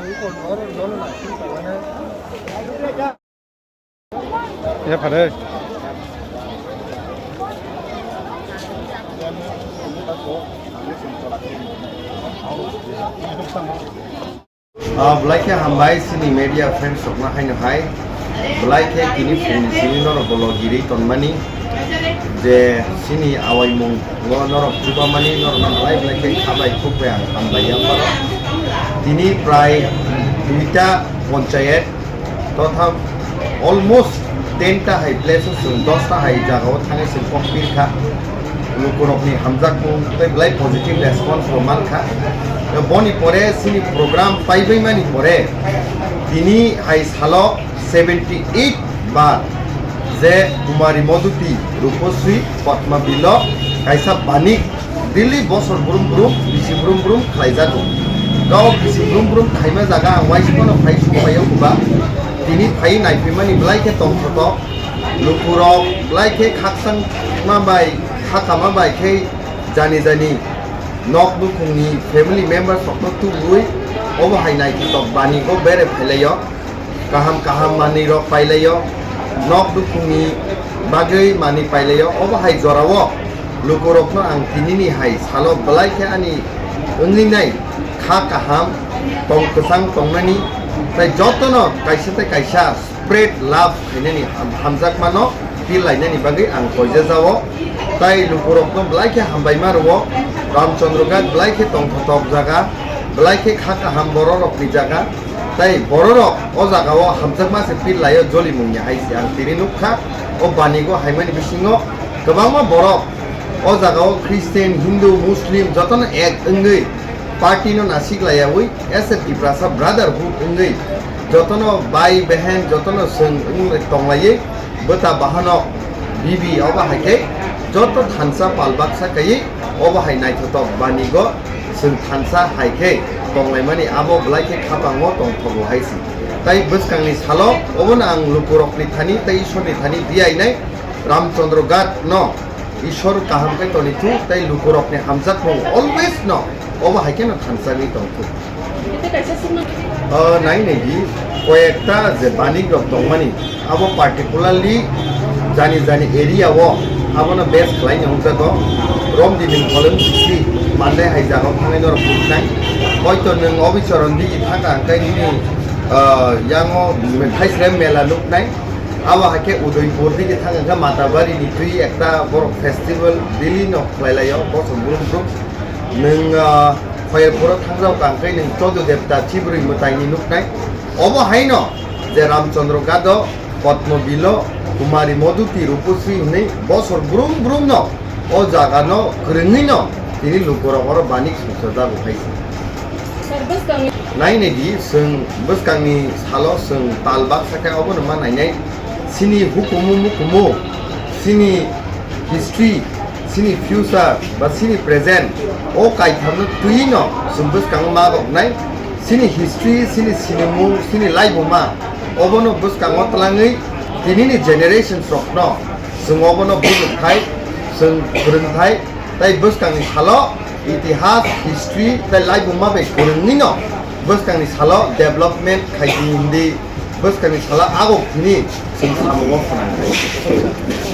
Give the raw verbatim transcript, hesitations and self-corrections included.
Ya, pare. Ah, belai khe hambai chini media friends rokno haino hai. Belai khe tini phone chini norok bo logirwi tonmani je chini awaimung o norok chubamani norokno belai belai khe khabai khukbai ang hambai yang borok. Tini prai duita ponchayat totha almost ten ta hai place o chwng dos ta hai jaga o thangwi chwng kok pirkha. Lukurokni hamjakmung tei belai positive response bo mankha. Boni pore chini program paibaimani pore tini hai salo seventy eight bar je Kumari Moduti Rupasri Padma Bilo kaisa banik daily bosor brum brum bisi brum brum khlaijago. Kau bisi brum brum khaima jaga ang waisukmano phai songphaio kuba. Tini phai naiphaimani belai khe tongthoto. Lukurok belai khe khakchangma bai khakama bai khe jani jani nok nukhungni family members rokno tubui obo hai naithotok banigo bere phailaio. Kaham kaham manwi rok pailaio, nok nukhungni bagwi manwi pailaio. Obo hai jorao lukurokno ang tinini hai salo belai khe ani wngwi nai kha kaham tong kwchang tongnani tei jotono kaisa tei kaisa spread love khainani ham-, hamjakmano pil lainani bagwi ang koijajao. Tai lukurokno belai khe hambaima rwo, Ramchandra Ghat belai khe tongthotok jaga, belai khe kha kaham bororokni jaga. Tai bororok o jagao hamjakma se pil laio jolimungni hai se ang tini nukha. O banigo haimani bisingo kwbangma borok o jagao Christian, Hindu, Muslim jotono ek wngwi party no nasik laiyawi as a Tiprasa brotherhood wngwi jotono bai behen jotono chwng wng tonglaiwi bwta bahanok bibi obo hai khe joto thansa pal baksa kaiwi obo hai naithotok banigo chwng thansa hai khe tonglaimani abo belai khe khapango tongthogo hai se. Tai bwskangni salo obono ang lukurokni thani tei Ishorni thani diyainai Ramchandra Ghat no Ishor kaham khe toni thu tei lukurokni hamjakmung always no obo hai kheno thansa wngwi tong thu. Ete kaisa sima. O, nai nai di, koyekta je banik rok tongmani, abo particularly jani jani area o abono base khlai ni hwnjago. Rom di ning kolom sisi mande hai jaga o thangnai norok nuknai. Hoito nwng obicharon digi thaka hwnkhe nini, ah, yango Thaisrem mela nuknai. Abo hai khe Udaipur digi thang hwnkhe Matabari ni twi ekta borok festival daily no khlai laio bosor brum brum. Nwng, ah, Khoyerpuro thangjak kang khe nwng Chodo Devta Chibrwi mwtaini nuknai. Obo haino je Ramchandra Gado, Padma Bilo, Kumari Moduti Rupasri hwnwi bosor brum brum no o jaga no kwrwngwi no tini lukurok oro banik songchajago hai se. Sir, bwskang. Nai nai di, chwng bwskangni salo chwng tal baksa khe obono ma nainai. Chini hukumu mukumu, chini history, chini future ba chini present, o kaithamno twi no chwng bwskango ma roknai. Chini history, chini sinimu, chini laibuma, obono bwskango twlangwi tinini generations rokno chwng obono bujukthai, chwng phwrwngthai. Tai bwskangni salo itihas, history tai laibuma bai kwrwngwi no bwskangni salo development khaidi hindi bwskangni salo agok hini chwng samungo khwnang khaidi.